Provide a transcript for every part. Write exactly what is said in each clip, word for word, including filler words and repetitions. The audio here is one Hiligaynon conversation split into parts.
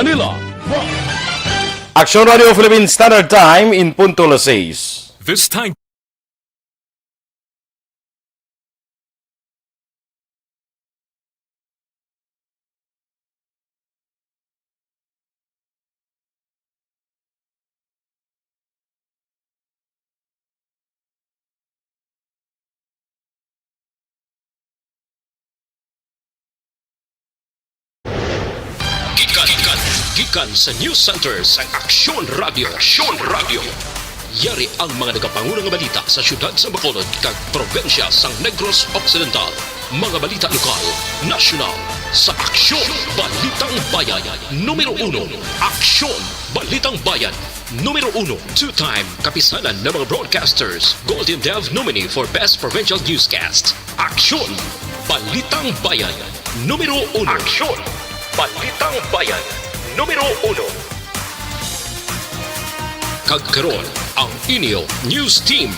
Manila. Action Radio Philippine Standard Time in punto las seis. This time. Gikan, gikan, gikan sa News Center sang Aksyon Radio. Aksyon Radio. Yari ang mga nagapanguna nga balita sa siyudad sa Bacolod kag probinsya sang Negros Occidental. Mga balita lokal, nasyonal, sa Aksyon Balitang Bayan. Numero uno, Aksyon Balitang Bayan. Numero uno, two-time Kapisanan ng mga Broadcasters Golden Dove nominee for Best Provincial Newscast. Aksyon! Balitang Bayan, numero uno. Aksyon! Balitang Bayan, numero uno. Kag karon, ang inyo news team.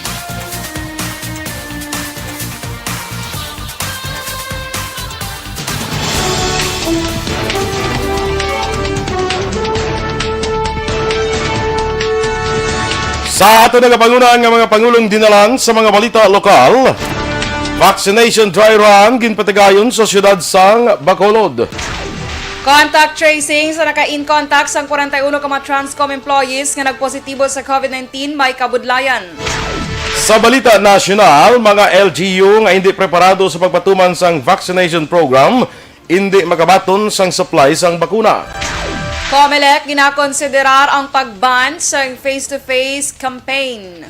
Sa ato nagapangunan nga mga pangulong dinalan sa mga balita lokal, vaccination dry run ginpatigayon sa siyudad sang Bacolod. Contact tracing sa naka-in contact sang forty-one ka mga Transcom employees nga nagpositibo sa COVID nineteen may kabudlayan. Sa balita nasyonal, mga L G U nga hindi preparado sa pagpatuman sang vaccination program, hindi makabaton sang supply sang bakuna. Comelec ginakonsiderar ang pag-ban sang face-to-face campaign.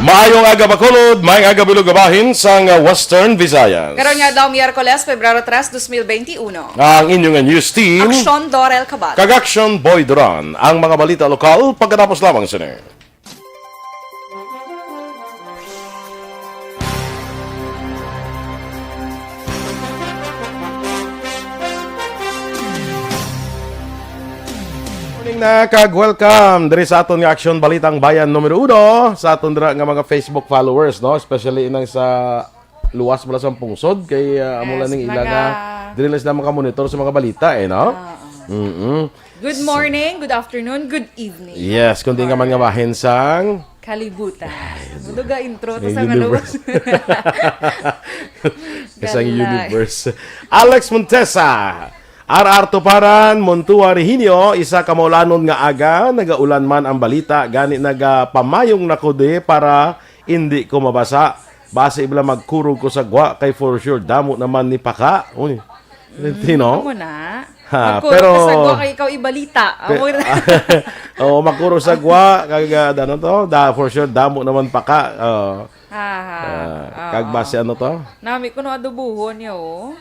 Maayong aga, Bacolod. Maayong aga, Bilog nga bahin sang, uh, Western Visayas. Karon nga adlaw, Miyerkules, Pebrero tres, dos mil benti uno. Ang inyo nga news team. Aksyon, Dorel Cabal. Kag Aksyon, Boy Duran. Ang mga balita lokal, pagkatapos lamang sini. Morning na kag welcome diri sa aton nga Aksyon Balitang Bayan numero uno, sa aton dira nga mga Facebook followers, no? Especially inang sa luwas bala sa pungsod kay, ah, amo Yes, lang ning ila mga nga diri lang sila makamonitor sa mga balita, eh, no? Oo. Mm-mm. Good morning, good afternoon, good evening. Yes, kundi nga man nga bahin sang Kalibutan. Mundo ga intro to Sa sa universe. Sa Galay. Universe. Alex Montesa, R R Tuparan, Montua Reginio, isa ka maulanon nga aga, nagaulan man ang balita, gani nagapamayong na ko di para indi ko mabasa. Basi ibla magkurog ko sa gwa, kay for sure damo naman ni paka. Uy, Mm, Tino? Amo na. Ha, Magkurog pero ka sa gwa kay ikaw ibalita. Pe-, Amo na. Oo, magkurog sa gwa, kag, ah, ano to? Da, for sure, damo naman paka. Oh. Ha, ha. Ah, Oo. Kag base ano to? Nami ko no adobohon niya, oh.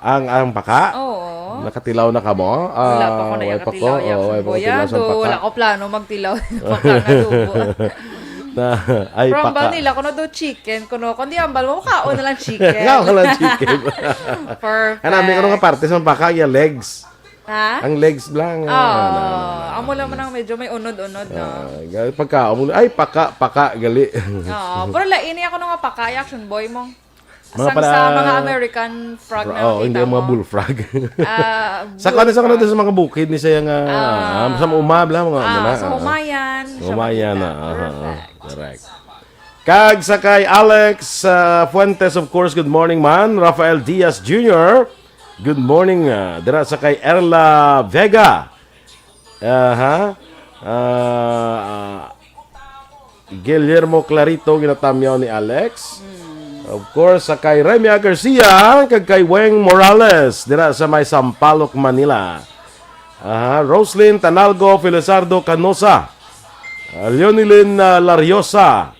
Ang, ang paka? Oo. Nakatilaw na ka mo? Wala pa ko Ah, na wala pa ko. Nakatilaw, Oh, wala pa ko tilaw sa Boyado. Paka. Wala ko plano magtilaw. Paka na adobo. Na, ay, From paka. Vanilla, kuno do chicken, kuno, kundi ambal mo, kaon na lang chicken. Kaon na lang chicken. Perfect. Ang nami ko nga parte sa paka, yung legs. Ha? Ang legs lang. Oo. Ah, na, na, na. Amo lang man ang medyo may unod-unod, no? Ah, gal-, pagka, amo, ay, paka, paka, gali. Oo. Pero laini ako nung paka, ay action boy mo. Mga Sang pala, sa mga American frog na oh, hindi, kita ang mga mo. Bullfrog. Ah, Sa kanan, sa kanan bullfrog. Sa mga bukid ni siya nga, Ah. ah, sa umab lang, mga Ah, ano na, sa ah. Humayan, sa Humayan Makita. Na, ah, ah, ah. Perfect. Correct. Kag sa kay Alex, ah, Fuentes, of course, good morning, man. Rafael Diaz Junior, good morning, ah, dira sa kay Erla Vega. Aha. Ah, ah, Guillermo Clarito, ginatamyaw ni Alex. Mm. Of course, sa kay Remia Garcia, kag kay Weng Morales, dira sa may Sampaloc, Manila. Aha, Roslyn Tanalgo, Felizardo Canosa, ah, Leonilyn, ah, Lariosa,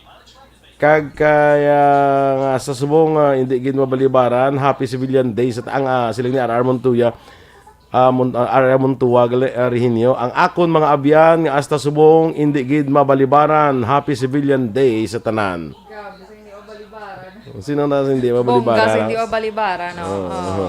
kag kay, ah, nga sa subong, ah, hindi gid mabalibaran, Happy Civilian Day sa ta-, ang, ah, siling ni R R Montoya. Ah, Mon-, ah, Area Montua, gali, ah, Rehinio. Ang akon mga abyan nga hasta subong, indi gid mabalibaran. Happy Civilian Day sa tanan. Grabe, sa hindi mabalibaran. Sino na sa hindi mabalibaran? Bongga sa hindi mabalibaran, no? Oo, Oo. oo.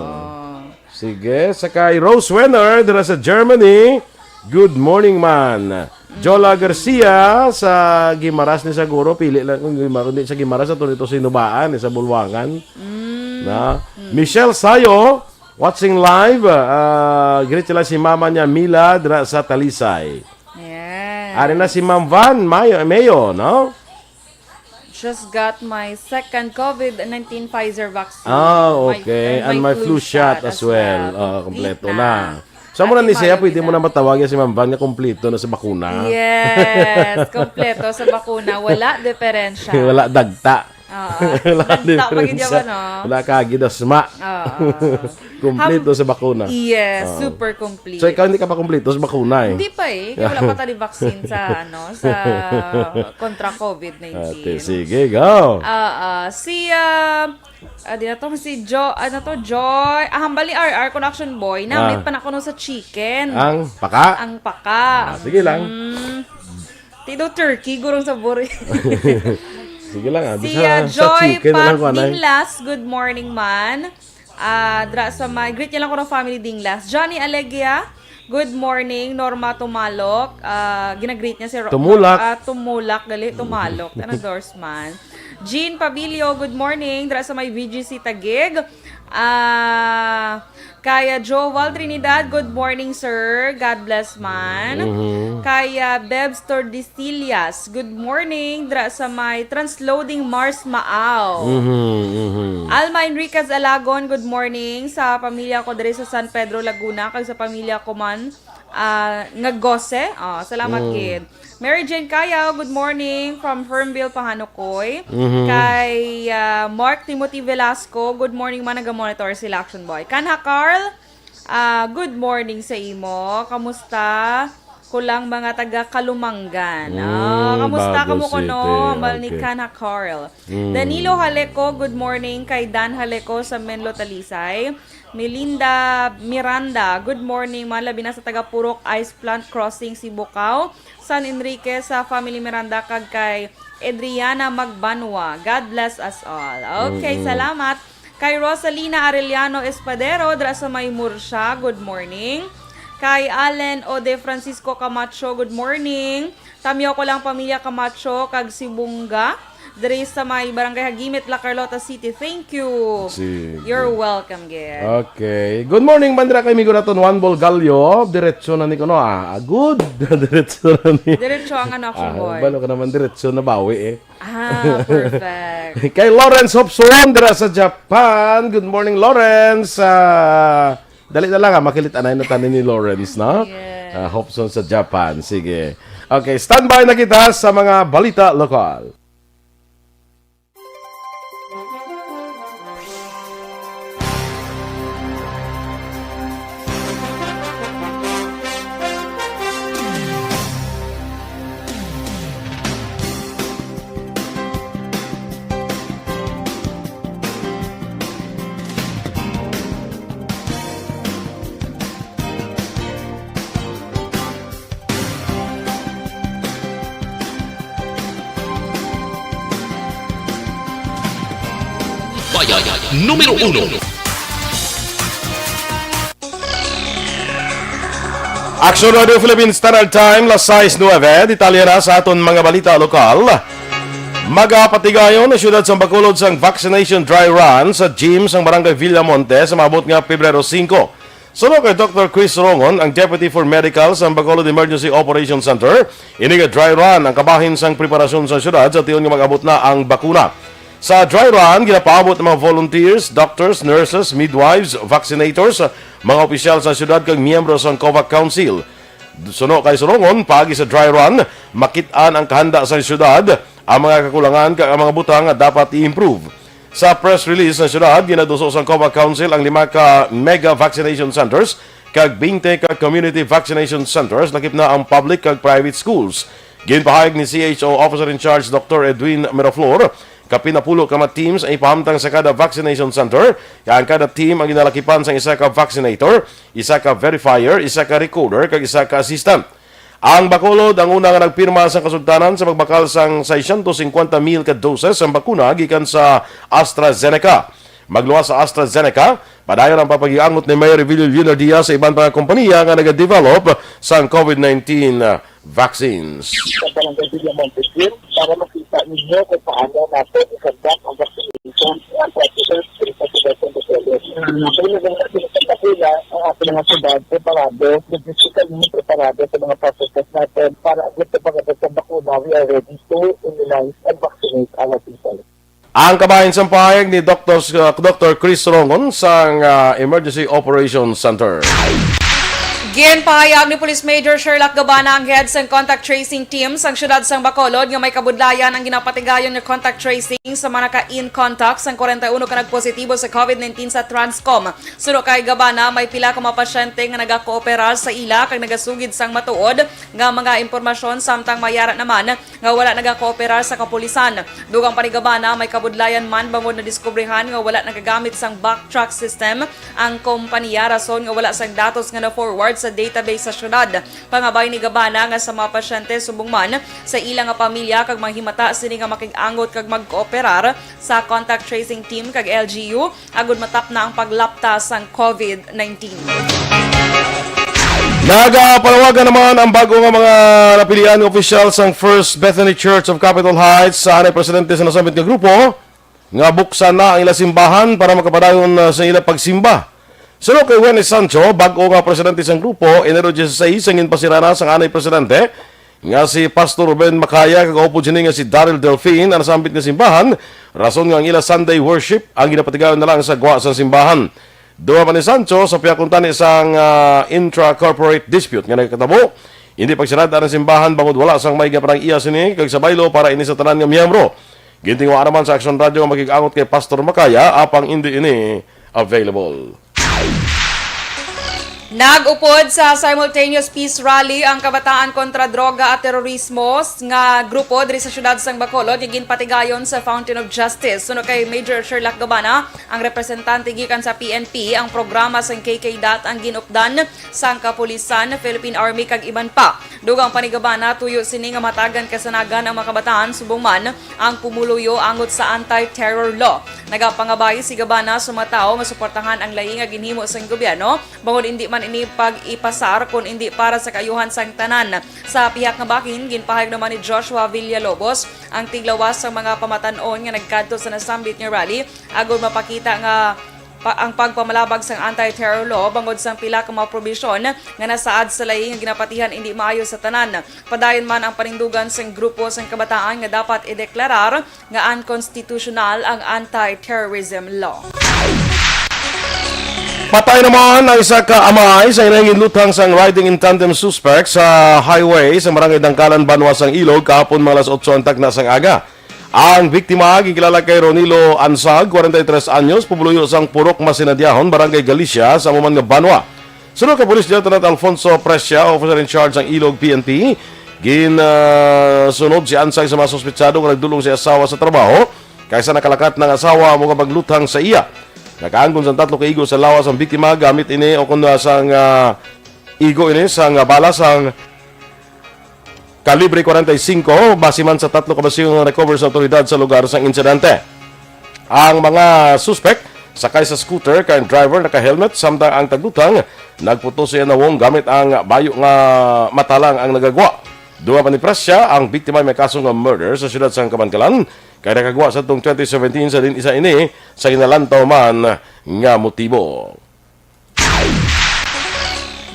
Sige, sa kay Rose Wenner, dira sa Germany. Good morning, man. Jola Garcia, sa Guimaras ni siguro, pili lang kung Guimaras, hindi sa Guimaras, ato nito Sinubaan, eh, sa Bulwangan. Mm. Na? Mm. Michelle Sayo, Watching live, ah, greet sila si mama niya, Mila, dira sa Talisay. Yes. Ari na si Ma'am Van Mayo, Mayo, no? Just got my second COVID nineteen Pfizer vaccine. Ah, My- okay. And my flu shot as well. Ah, kompleto na. So, amo na ni siya, pwede mo na matawag si Ma'am Van nga kompleto na sa bakuna. Yes, kompleto sa bakuna. Wala diferensya. Wala dagta. Oo. Wala Dagta pa gid diferensya. Yaman, no? Wala ka gidasma. Oo. Kompleto Ham- sa bakuna. Yes, Oo. super complete. So, ikaw hindi ka pa kompleto sa bakuna eh. Hindi pa eh. Kaya wala pa tali vaccine sa, ano, sa kontra COVID nineteen. Ate, sige, go. Ah, ah, si, ah, ah, di na to, si Jo, ano to, Joy. Ah, hambal ni R R, kung action boy, namit Ah. pa na kuno sa chicken. Ang paka? Ang paka. Ah, sige lang. Mm. Tido turkey, gurong sabor. Sige lang, ah. Si, Basta ah, sa Joy chicken na lang, Pat kuha na eh. Dinglas, good morning, man. Ah, dra sa may, greet niya lang ko ng family Dinglas. Johnny Alegia, good morning. Norma Tumalok, ah, ginagreet niya si Ro- Tumulak. Ah, Tumulak, gali, Tumalok. Ano, Dorsman? Jean Pabilio, good morning. Dra sa may V G C Taguig. Ah, kaya Joval Trinidad, good morning, sir. God bless man. Mhm. Kaya Bebs Tordesillas, good morning. Dra sa may Transloading Mars Maaw. Mhm, mhm. Alma Enriquez Alagon, good morning. Sa pamilya ko diri sa San Pedro, Laguna, kag sa pamilya ko man, ah, nga Gose. Ah, salamat, Mm. kid. Mary Jane Cayaw, good morning from Fernville, Pahanukoy. Mhm. Kay, ah, Mark Timothy Velasco, good morning, man, naga-monitor sila, Action Boy. Kanha Carl, ah, good morning sa imo. Kamusta? Kulang mga taga Kalumangan. Mm, Ah, kamusta Bago kamo kuno? City. Hambal ni Okay. Kanha Carl. Mm. Danilo Haleco, good morning. Kay Dan Haleco sa Menlo, Talisay. Melinda Miranda, good morning, man, labi na sa taga Purok Ice Plant Crossing, Sibukaw, San Enrique, sa family Miranda, kag kay Adriana Magbanwa. God bless us all. Okay, Mm-mm. salamat. Kay Rosalina Arellano Espadero, dra sa may Murcia, good morning. Kay Allen Ode Francisco Camacho, good morning. Tamyaw ko lang pamilya Camacho kag Sibunga, diri sa may Barangay Hagimit, La Carlota City. Thank you. Sige. You're welcome, gid. Okay. Good morning, man, dira kay amigo naton Juan Bolgallo. Diretso na ni kuno, ah. Ah, good. Diretso na ni. Diretso ang ano, Action Ah, Boy. balo ka naman, diretso na bawi, eh. Ah, perfect. Kay Lawrence Hopson, dira sa Japan. Good morning, Lawrence. Ah, dali na lang, ah. Makilit anay na tanin ni Lawrence, no? Yes. Ah, Hopson sa Japan. Sige. Okay, standby na kita sa mga balita lokal. Bayay numero uno. Action Radio Philippines Standard Time, las sais nuebe. Detalye na sa aton mga balita lokal. Magapatigayon ang siyudad sa Bacolod sang vaccination dry run sa gym sang Barangay Villamonte sa maabot nga Pebrero singko. Suno kay Doktor Chris Rongon, ang Deputy for Medical sa Bacolod Emergency Operation Center, ini nga dry run ang kabahin sang preparasyon sa siyudad sa tion nga mag-abot na ang bakuna. Sa dry run, ginapaabot ang mga volunteers, doctors, nurses, midwives, vaccinators, mga opisyal sa siyudad kag miyembro sang COVAC Council. Suno kay Rongon, paagi sa dry run, makit-an ang kahanda sa siyudad, ang mga kakulangan kag ang mga butang nga dapat i-improve. Sa press release sa siyudad, ginaduso sang COVAC Council ang lima ka mega vaccination centers kag twenty ka community vaccination centers, lakip na ang public kag private schools. Ginpahayag ni C H O Officer in Charge Doktor Edwin Miraflor, kapin napulo ka mga teams ang ipahamtang sa kada vaccination center, kag ang kada team ang ginalakipan sang isa ka vaccinator, isa ka verifier, isa ka recorder, kag isa ka assistant. Ang Bacolod ang una nga nagpirma sang kasultanan sa pagbakal sang seiscientos cincuenta mil ka doses sang bakuna gikan sa AstraZeneca. Magluwas sa AstraZeneca, padayon ang pagpagiangot ni Mayor Revilio Leonardia sa iban pa nga kompanya nga nagadevelop sang COVID nineteen vaccines. Sa Barangay Villamonte, Jim, para makita ninyo kung paano natin i-conduct ang vaccination. Ang practices, three point two percent of Yes, um, so, naging assist sa kanila ang ating mga syudad, preparado, logistically preparado sa mga processes natin para gusto pag sa bakuna, we are ready to immunize and vaccinate our people. Ang kabahin sang pahayag ni Doktor, uh, Doktor Chris Rongon sang, uh, Emergency Operations Center. Ginpahayag ni Police Major Sherlock Gabana, ang head sang contact tracing team sang siyudad sang Bacolod, nga may kabudlayan ang ginapatigayon nga contact tracing sa mga naka-in contact sang kwarenta y uno ka nagpositibo sa covid nineteen sa Transcom. Suno kay Gabana, may pila ka mga pasyente nga nagakooperar sa ila kag nagasugid sang matuod nga mga impormasyon, samtang may ara naman nga wala nagakooperar sa kapulisan. Dugang pa ni Gabana, may kabudlayan man bangod nadiskubrihan nga wala nagagamit sang backtrack system ang kompanya, rason nga wala sang datos nga na-forward sa database sa syudad. Pangabay ni Gabana nga sa mga pasyente subong man sa ila nga pamilya kag mahimata sini nga makig-angot kag magkooperar sa contact tracing team kag L G U agud matapna ang paglapta sang covid nineteen. Nagapanawagan naman ang bago nga mga napilian nga opisyal sang First Bethany Church of Capitol Heights sa anay presidente sa nasambit nga grupo nga buksan na ang ila simbahan para makapadayon, uh, sa ila pagsimba. Suno kay Wenny Sancho, bago nga presidente sang grupo, Enero diyesisais ang ginpasirana sang anay presidente nga si Pastor Ruben Macaya kag upod sini nga si Daryl Delfin ang nasambit nga simbahan, rason nga ang ila Sunday worship ang ginapatigayon na lang sa gwa sang simbahan. Dugang pa ni Sancho, sa pihak kuntani sang, ah, intra-corporate dispute nga nagkatabo, hindi pagsirad-an ang simbahan bangod wala sang may gaparang iya sini kag sa baylo para ini sa tanan nga miyembro. Gintinguha naman sa Aksyon Radyo nga makig-angot kay Pastor Macaya, apang indi ini available. Nag-upod sa simultaneous peace rally ang Kabataan Kontra Droga at Terorismo nga grupo diri sa siyudad sang Bacolod, nga ginpatigayon sa Fountain of Justice. Suno kay Major Sherlock Gabana, ang representante gikan sa P N P, ang programa sang K K DOT ang ginupdan sang kapulisan, Philippine Army, kag iban pa. Dugang pa ni Gabana, tuyo sini nga matagan kasanagan ang mga kabataan subong man ang pumuluyo angot sa anti-terror law. Nagapangabay si Gabana sa mga tawo nga suportahan ang lahi nga ginhimo sang gobyerno, bangod indi man ini pag-ipasar, kun indi para sa kaayuhan sang tanan. Sa pihak nga bahin, ginpahayag naman ni Joshua Villalobos, ang tiglawas sang mga pamatan-on nga nagkadto sa nasambit nga rally, agud mapakita nga pa, ang pagpamalabag sang anti-terror law bangod sang pila ka mga probisyon nga nasaad sa lahi nga ginapatihan indi maayo sa tanan. Padayon man ang panindugan sang grupo sang kabataan nga dapat ideklarar nga unconstitutional ang anti-terrorism law. Patay naman ang isa ka amay sa ginluthang sang riding in tandem suspect sa highway sa Barangay Dangkalan, Banwa sang Ilog, kahapon mga alas otso ang takna sang aga. Ang biktima ginkilala kay Ronilo Ansag, kwarenta y tres anyos, pumuluyo sang Purok Masinadiahon, Barangay Galicia, sa amo man nga banwa. Suno kay Police Lieutenant Alfonso Presia, officer in charge sang Ilog P N P, gin, ah, sunod si Ansag sa mga suspitsado nga nagdul-ong sa asawa sa trabaho, kay sa nakalakat na ang asawa amo nga magluthang sa iya. Nakaangkon sang tatlo ka igo sa lawas ang biktima gamit ini o kon, ah, sang, ah, igo ini sang, ah, bala sang kalibre kwarenta y singko, base man sa tatlo ka basiyo nga recover sa awtoridad sa lugar sang insidente. Ang mga suspek sakay sa scooter kay ang driver naka-helmet, samtang ang tagluthang nagputos sa iya nawong gamit ang bayo nga matalang ang nagagwa. Dugang pa ni Presia, ang biktima may kaso nga murder sa siyudad sang Kabankalan, kay nakagwa sa tuong twenty seventeen sa diin isa ini sa ginalantaw man nga motibo.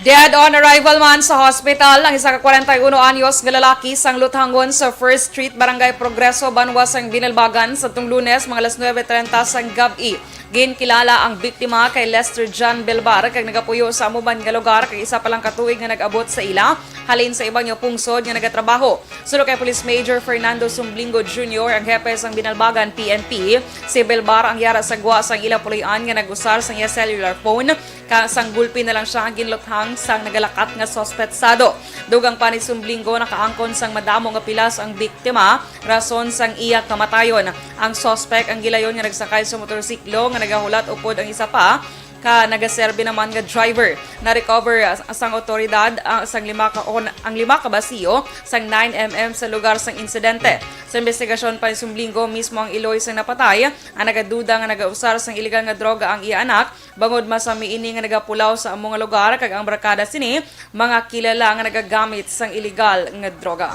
Dead on arrival man sa hospital ang isa ka kwarenta y uno anyos nga lalaki sang Luthangon sa First Street, Barangay Progreso, banwa sang Binalbagan, sa tung Lunes, mga alas nuebe trenta sang gab-i. Ginkilala ang biktima kay Lester John Belbar, kag nagapuyo sa amo man nga lugar, kag isa pa lang ka tuig nga nag-abot sa ila halin sa iban nga pungsod nga nagatrabaho. Suno kay Police Major Fernando Sumblingo Junior, ang hepe sang Binalbagan P N P, si Belbar ang yara sa gwa sang ila puloy-an nga nag-usar sang iya cellular phone, kag sang gulpi na lang sia ang ginluthang sang nagalakat nga suspetsado. Dugang pa ni Sumblingo, nakaangkon sang madamo nga pilas ang biktima, rason sang iya kamatayon. Ang suspek ang gilayon nga nagsakay sa motorsiklo nga nagahulat upod ang isa pa ka nagaserbi naman nga driver. Na-recover, ah, sang awtoridad ang, sang lima ka, on, ang lima ka basiyo sang nine M M sa lugar sang insidente. Sa investigasyon pa ni Sumblingo, mismo ang iloy sang napatay ang nagaduda nga nagausar sang iligal nga droga ang iya anak, bangod masami ini nga nagapulaw sa amo nga lugar, kag ang barkada sini mga kilala nga nagagamit sang iligal nga droga.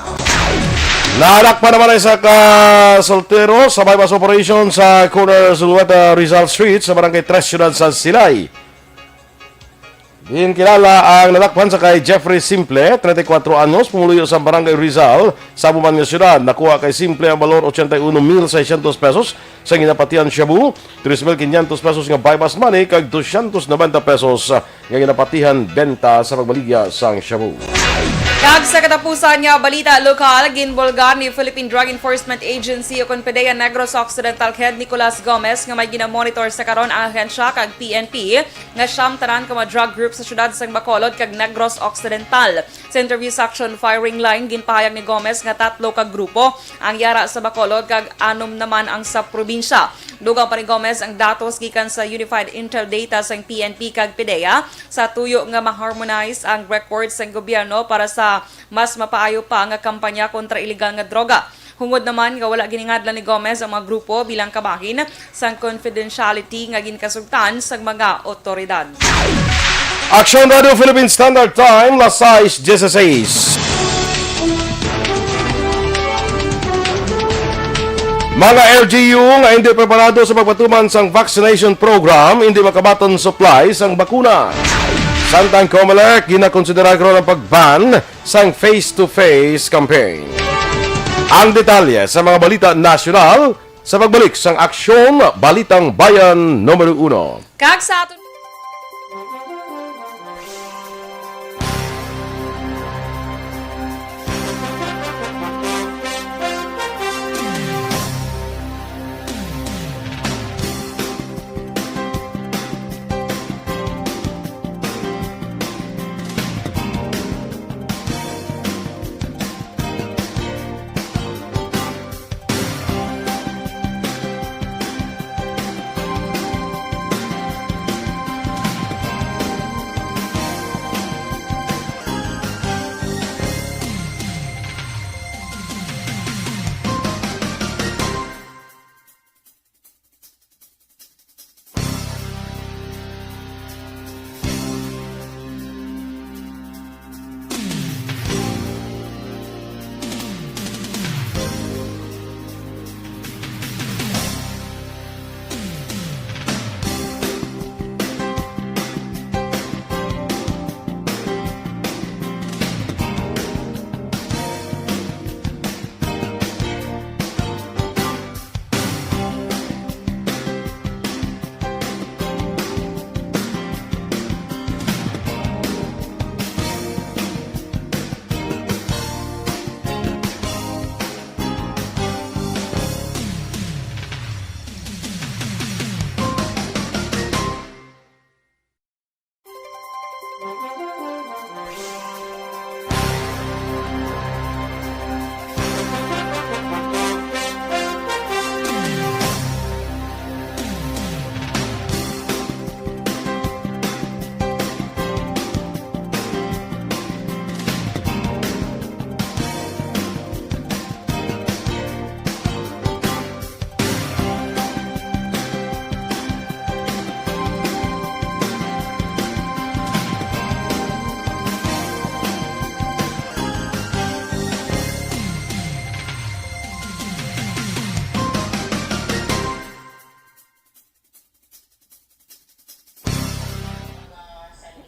Nadakpan naman ang isa ka soltero sa buy-bust operation sa corner Zulueta, Rizal Street sa Barangay Tres, Siyudad sa Silay. Ginkilala ang nadakpan sa kay Jeffrey Simple, treinta y cuatro anyos, pumuluyo sa Barangay Rizal, sa amo man nga siyudad. Nakuha kay Simple ang balor, ochenta y uno mil seiscientos pesos sa ginapatihan shabu, tres mil quinientos pesos nga buy-bust money, kag doscientos noventa pesos nga ginapatihan benta sa pagbaligya sang shabu. Kag sa katapusan nga balita lokal, ginbulgar ni Philippine Drug Enforcement Agency ukon PDEA Negros Occidental Head Nicolas Gomez nga may ginamonitor sa karon ang ahensya kag P N P nga siyam tanan ka mga drug group sa siyudad sang Bacolod kag Negros Occidental. Sa interview section firing line, ginpahayag ni Gomez nga tatlo ka grupo ang yara sa Bacolod kag anom naman ang sa probinsya. Dugang pa ni Gomez ang datos gikan sa Unified Intel Data sang P N P kag PDEA sa tuyo nga ma-harmonize ang record sang gobyerno para sa mas mapaayo pa nga kampanya kontra iligal nga droga. Hungod naman nga wala giningadlan ni Gomez ang mga grupo bilang kabahin sang confidentiality nga ginkasugtan sang mga otoridad. Aksyon Radio Philippine Standard Time, las sais dieciséis. Mga L G U nga hindi preparado sa pagpatuman sang vaccination program, hindi makabaton supply sang bakuna. Samtang Comelec, ginakonsidera karon ang pag-ban sang face-to-face campaign. Ang detalye sa mga balita nasyonal sa pagbalik sang Aksyon Balitang Bayan numero uno. Kag sa aton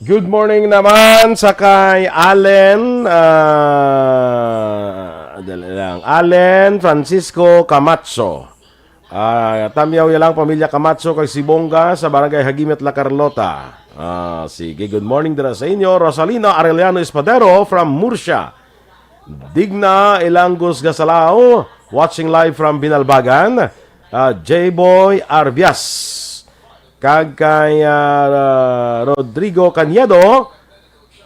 Good morning naman sa kay Allen, ah, dali lang. Allen Francisco Camacho. Ah, Tamyaw ya lang, pamilya Camacho kag Sibonga sa Barangay Hagimet, La Carlota. Ah, sige, good morning dira sa inyo. Rosalina Arellano Espadero from Murcia. Digna Ilangos Gasalao, watching live from Binalbagan. Ah, J-Boy Arbias. Kag kay, ah, Rodrigo Cañedo,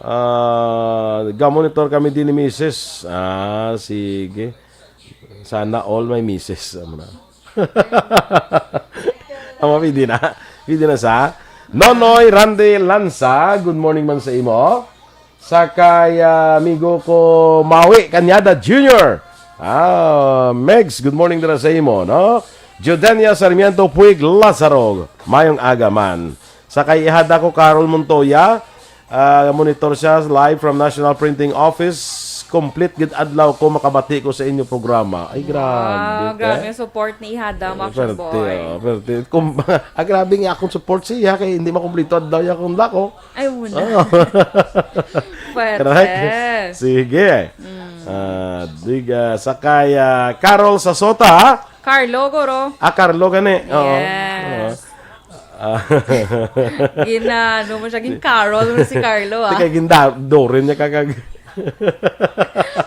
ah, ga-monitor kami din ni Misis. Ah, sige. Sana all my Misis. Amo na. Amo, pwede na. Pwede na sa Nonoy Randy Lanza, good morning man sa imo. Sa kay, ah, amigo ko, Maui Cañada Junior. Ah, Megs, good morning dira sa imo, no? Jordania Sarmiento Puig Lazaro, mayong aga man. Sa kay ihada ko, Carol Montoya, ah, monitor siya live from National Printing Office, complete gid adlaw ko makabati ko sa inyo programa. Ay, grabe, Wow, grabe te. ang support ni Ihada, Eh, Action perte, Boy. oh, perte. Kum-, ah, grabe nga akong support siya kay hindi makumplito adlaw niya akong lako. Ay, muna. Oh. Pwerte. Correct. Sige. Mm. Ah, diga, sakay, ah, Carol sa Sota, ha? Carlo, guro. Ah, Carlo gani. Oo. Yes. Oo. Ah. Gina-, ano mo siya, gin-Carol mo si Carlo, ah. Tika, ginda-, Dorin niya kakag-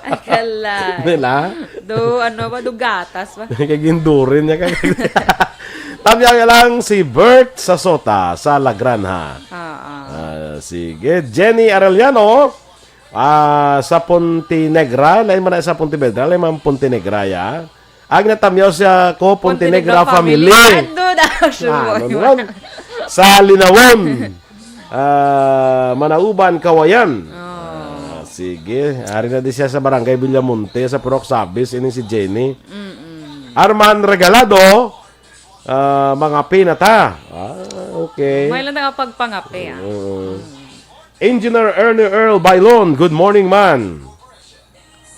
Ay, kalay. Nila? Do, ano ba? Do gatas ba? Kay gindurin niya kag-, Tamyaw niya lang si Bert sa Sota, sa Lagranha. Ah, ah. Ah, sige. Jenny Arellano, ah, sa Ponte Negra. Lain man na sa Ponte Vedra, lain man Ponte Negra, ya. Ag natamyaw siya ko, Ponte Ponte Negra Negra family. family. Ando na, sure Ah, mo. ano naman? Sa Linawon. Ah, Manauban, Kawayan. Oh. Ah, sige. Ari na di siya sa Barangay Villamonte, sa Purok Sabis, ini si Jenny. Mm-mm. Arman Regalado, ah, mga pinata. Ah, okay. May lang nakapagpangape, ah. Oo. Mm. Engineer Ernie Earl Bailon, good morning, man.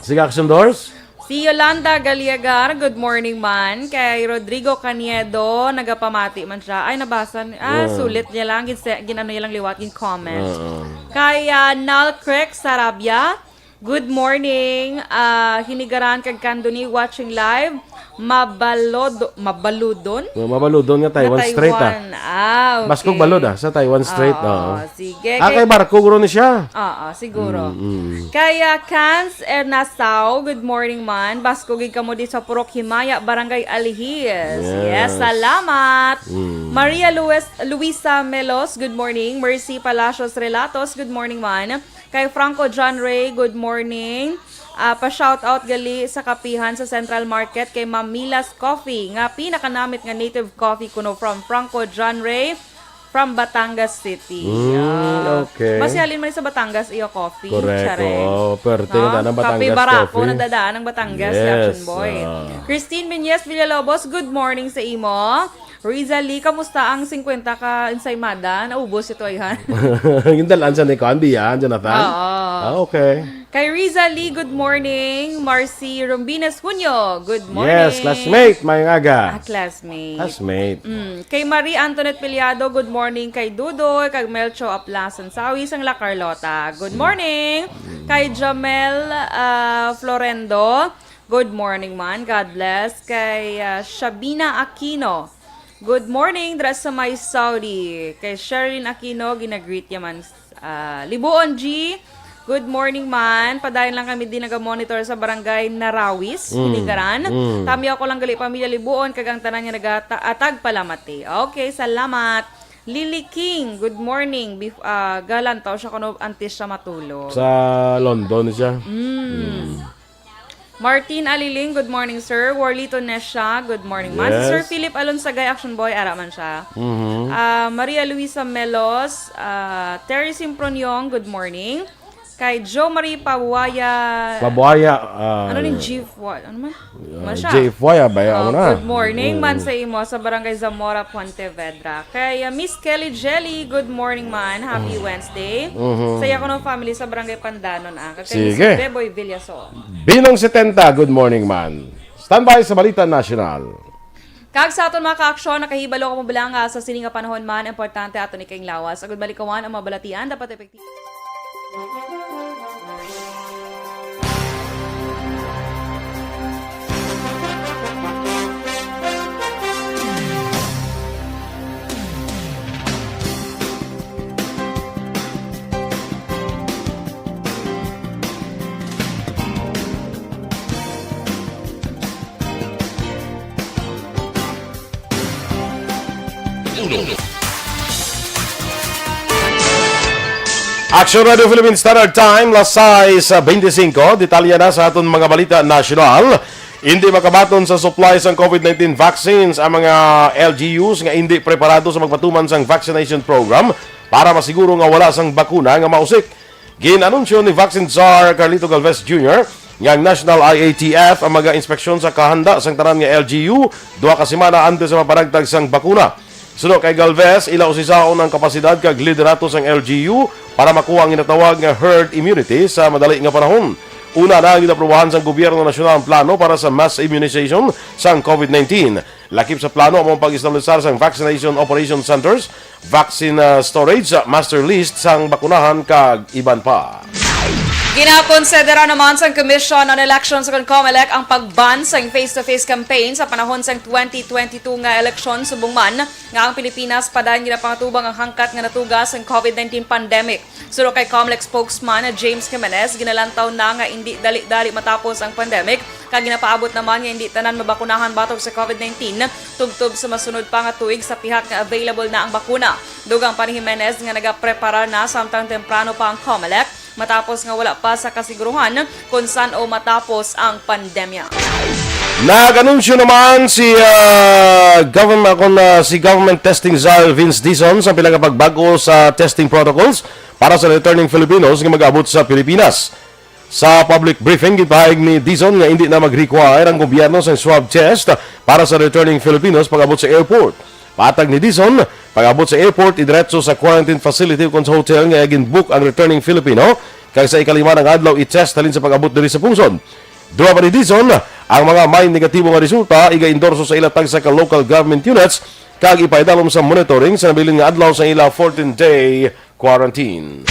Sige, Action Doors. Si Yolanda Galiagar, good morning, man. Kay Rodrigo Caniedo, nagapamati man siya. Ay, nabasa ni-, ah, Ah. sulit niya lang, gin-, ginano niya lang liwat, gin-comment. Oo. Kay, ah, Nal Creek Sarabia, good morning. Ah, Hinigaran kag Candoni watching live. Mabalodo-, Mabaludon? Nga Mabaludon nga Taiwan Nga Strait, ah. Taiwan. Ah, Baskog okay. balod, ah, sa Taiwan Strait, Oo, oo. sige. Ah, Kay kay barko, guro ni siya. Oo, siguro. Mm, mm. Kay, ah, Cans Ernasao, good morning, man. Baskog gid kamo di sa Purok Himaya, Barangay Alihis. Yes. Yes, salamat. Mm. Maria Luis, Luisa Melos, good morning. Mercy Palacios Relatos, good morning, man. Kay Franco John Ray, good morning. Ah, pa-shoutout gali sa kapihan sa Central Market kay Ma'am Mila's Coffee, nga pinakanamit nga native coffee kuno, from Franco John Ray, from Batangas City. Mm, Ah, okay. Mas halin man sa Batangas iyo coffee, Correct, Charing. oo. Perte No? na ng Kape Batangas barako, coffee. nadadaan ng Batangas, Yes, Action Boy. ah. Christine Menyes Villalobos, good morning sa imo. Riza Lee, kamusta ang singkwenta ka ensaymada? Naubos ito, ayhan. Yung dalaan sa ni Kuan, Bian, Jonathan? Oo. Ah, okay. Kay Riza Lee, good morning. Marcy Rombines Junio, good morning. Yes, classmate, mayong aga. Ah, classmate. Classmate. Mm. Kay Marie Antoinette Piliado, good morning. Kay Dudoy, kag Melcho Aplasan Sawi, sang La Carlota, good morning. Kay Jamel, ah, Florendo, good morning, man. God bless. Kay, ah, Shabina Aquino, good morning, dira sa may Saudi. Kay Sherlyn Aquino, ginagreet niya man, ah, Libuon G, good morning, man. Padayon lang kami di naga-monitor sa barangay Narawis, Mm, Hinigaran. mm. Tamyaw ko lang gali pamilya Libuon, kag ang tanan nga nagata-, ah, tagpalamati. Okay, salamat. Lily King, good morning. Bef-, ah, galantaw siya kuno antes siya matulog. Sa London siya. Mm. Mm. Martin Aliling, good morning, sir. Warlito Nesha, good morning, man. Si Sir Yes. Philip Alonsagay, Action Boy, ara man siya. Mhm. Ah, Maria Luisa Melos, ah, Terry Simproniong, good morning. Kay Jo Marie Pabuaya. Pabuaya, ah, Ano ning G F Y? Ano man? Ah, Ano siya? G F Y, ah, ba? Oh, Ano na? good morning, Mm. man sa imo sa Barangay Zamora, Pontevedra. Kay, ah, Miss Kelly Jelly, good morning, man. Happy Mm. Wednesday. Mhm. Sa Yakuno family sa Barangay Pandanon, ah. Kag kay Sige. Mister Beboy Villason. Binong setenta, good morning, man. Standby sa Balita Nasyonal. Kag sa aton mga ka-aksyon, nakahibalo kamo bala nga sa sini nga panahon man, importante aton ikainglawas. Agud malikawan ang mga balatian, dapat epektibo. Action Radio Philippine Standard Time, las sais beintisinko. Detalye na sa aton mga balita nasyonal. Hindi makabaton sa supply sang COVID nineteen vaccines ang mga L G Us nga hindi preparado sa magpatuman sang vaccination program para masiguro nga wala sang bakuna nga mausik. Gin-anunsyo ni Vaccine Czar Carlito Galvez Junior nga ang National I A T F ang maga-inspeksyon sa kahanda sang tanan nga L G U duha ka semana antes sa pagpanagtag sang bakuna. Suno kay Galvez, ila usisaon ang kapasidad kag liderato sang L G U para makuha ang ginatawag nga herd immunity sa madali nga panahon. Una na ang ginaprobahan sang gobyerno nasyonal ang plano para sa mass immunization sang COVID nineteen. Lakip sa plano amo ang pag-establisar sang vaccination operation centers, vaccine, ah, storage, ah, master list sang bakunahan kag iban pa. Ginakonsidera naman sang Commission on Elections o kon COMELEC ang pag-ban sang face-to-face campaign sa panahon sang twenty twenty-two nga eleksyon, subong man nga ang Pilipinas padayon ginapangatubang ang hangkat nga natuga sang COVID nineteen pandemic. Suno kay COMELEC spokesman na James Jimenez, ginalantaw na nga indi dali-dali matapos ang pandemic, kag ginapaabot naman nga indi tanan mabakunahan batok sa COVID nineteen tubtob sa masunod pa nga tuig sa pihak nga available na ang bakuna. Dugang pa ni Jimenez nga nagapreparar na samtang temprano pa ang COMELEC, matapos nga wala pa sa kasiguruhan kon san-o matapos ang pandemya. Nag-anunsyo naman si, ah, government, kon, ah, si government testing czar Vince Dizon sa pila ka pagbag-o sa testing protocols para sa returning Filipinos nga mag-abot sa Pilipinas. Sa public briefing, gipahayag ni Dizon nga indi na mag-require ang gobyerno sa swab test para sa returning Filipinos pag-abot sa airport. Patag ni Dizon, pag-abot sa airport, idiretso sa quarantine facility ukon sa hotel nga ginbook ang returning Filipino, kag sa ikalima nga adlaw, i-test halin sa pag-abot diri sa pungsod. Duha pa ni Dizon, ang mga may negatibo nga resulta iga-endorso sa ila tagsa ka local government units kag ipaidalom sa monitoring sa nabilin nga adlaw sa ila fourteen-day quarantine.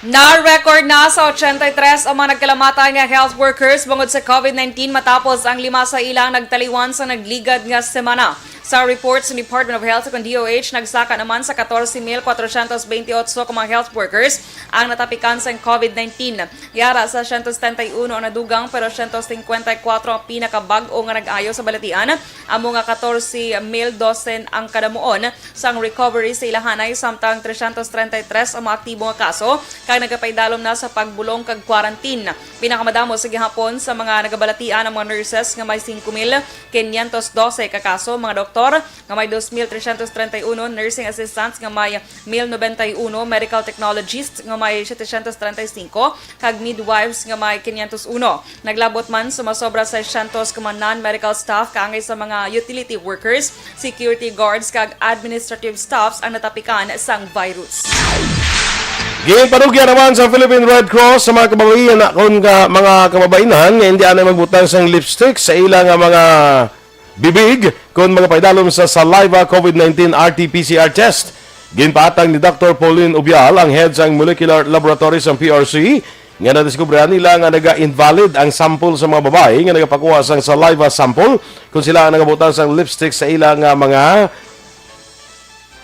Na-record na sa ochenta y tres ang mga nagkalamatay nga health workers bangod sa COVID nineteen matapos ang lima sa ilang nagtaliwan sa nagligad nga semana. Sa report sa Department of Health o kon D O H, nagsaka naman sa katorse mil kwatrosyentos benti otso ka mga health workers ang natapikan sang COVID nineteen. Yara sa siyento setenta y uno ang nadugang, pero siyento singkwenta y kuwatro ang pinakabag-o nga nag-ayo sa balatian. Amo nga katorse mil dose ang kadamuon sang recovery sa ilahanay, samtang tresyentos treinta y tres ang mga aktibo nga kaso kag nagapaidalom na sa pagbulong kag quarantine. Pinakamadamo sa gihapon sa mga nagabalatian ang mga nurses nga may singko mil quinientos doce ka kaso, mga doktor nga may dos mil tresyentos treinta y uno, nursing assistants nga may mil noventa y uno, medical technologists nga may setecientos treinta y cinco, kag midwives nga may quinientos uno. Naglabot man sa masobra seiscientos ka mga non-medical staff kaangay sa mga utility workers, security guards, kag administrative staffs ang natapikan sang virus. Ginpanugyan naman sa Philippine Red Cross sa mga kababayan, kon ka, mga kababayan nga indi anay magbutang sang lipstick sa ila nga mga bibig kon magapaidalom sa saliva COVID nineteen R T P C R test. Ginpaatag ni Doktor Pauline Ubial, ang head sang Molecular Laboratory sang P R C, nga nadiskubrihan nila nga naga-invalid ang sample sa mga babayi nga nagapakuha sang saliva sample kon sila ang nagabutang sang lipstick sa ila nga mga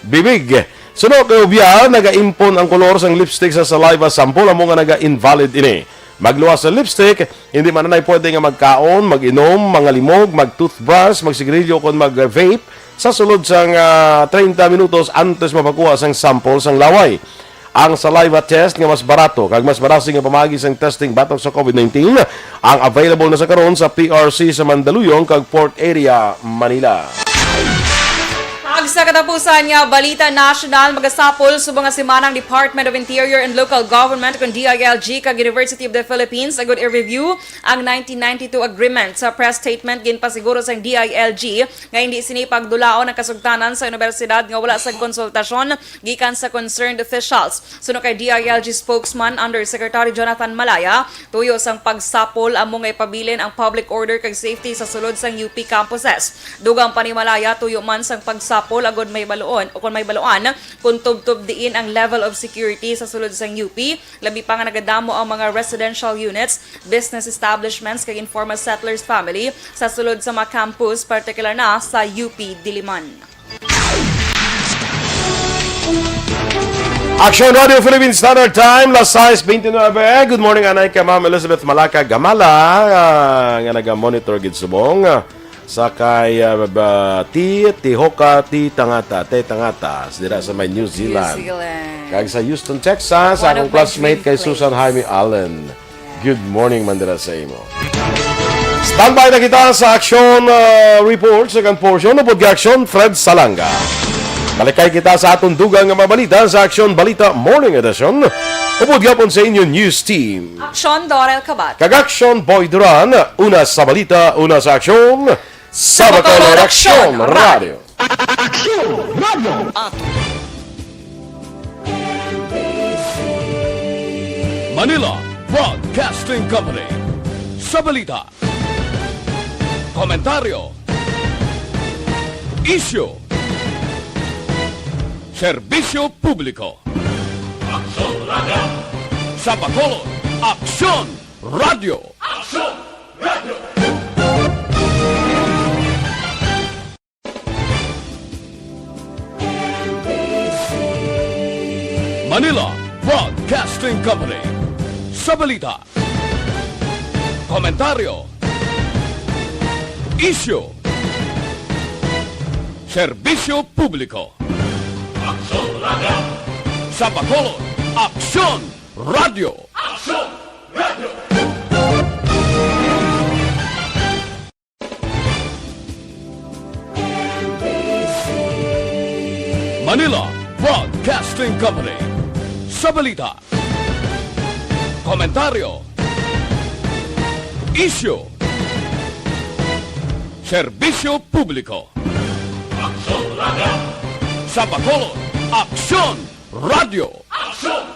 bibig. Suno kay Ubial, nagaimpon ang kolor sang lipstick sa saliva sample, amo nga naga-invalid ini. Magluwas sa lipstick, hindi man anay pwede nga magkaon, mag-inom, mangalimog, mag-toothbrush, magsigarilyo, kon mag-vape sa sulod sang, ah, treinta minutos antes mapakuha sang sample sang laway. Ang saliva test nga mas barato kag mas marasig nga pamaagi sang testing batok sa COVID nineteen ang available na sa karon sa P R C sa Mandaluyong kag Port Area, Manila. Ag sa katapusan nga balita nasyonal, magasapol subong nga semana ang Department of Interior and Local Government kon D I L G kag University of the Philippines agud i-review ang nineteen ninety-two agreement. Sa press statement, ginpasiguro sang D I L G nga hindi sini pagdulaon ang kasugtanan sa unibersidad nga wala sang konsultasyon gikan sa concerned officials. Suno kay D I L G spokesman Undersecretary Jonathan Malaya, tuyo sang pagsapol amo nga ipabilin ang public order kag safety sa sulod sang U P campuses. Dugang pa ni Malaya, tuyo man sang pagsapol agud may baluon o kon may baluan kung tubtob diin ang level of security sa sulod sang U P, labi pa nga nagadamo ang mga residential units, business establishments kag informal settlers family sa sulod sa mga campus, partikular na sa U P Diliman. Aksyon Radio Philippine Standard Time, las sais bente nuebe. Good morning, anay kay Ma'am Elizabeth Malaka Gamala, ah, nga naga-monitor gid subong, ah, sa kay, ah, ba, Ti, Tihoka, Ti Tangata, Te Tangata, dira sa may New Zealand. Zealand. Kag sa Houston, Texas, sa akong classmate kay Susan Jaime Allen. Good morning man dira sa imo. Standby na kita sa action, uh, report, second portion. Upod kay Action, Fred Salanga. Balikay kita sa aton dugang nga mga balita sa Action Balita Morning Edition. Upod gyapon sa inyo news team. Action, Dorel Kabat. Kag Action, Boy Duran. Una sa balita, una sa aksyon. Sa Bacolod Action Radio. Action Radio. Manila, Broadcasting Company. Sa balita, komentaryo, isyu, serbisyo publiko. Aksyon Radio! Sa Bacolod, Aksyon Radio! Aksyon Radio! Manila Broadcasting Company. Sa balita, komentaryo, isyu, serbisyo publiko. Aksyon Radio! Sa Bacolod, Aksyon Radio! Aksyon Radio! Manila Broadcasting Company. Sa balita, komentaryo, isyu, serbisyo publiko. Aksyon Radio! Sa Bacolod, Aksyon Radio! Aksyon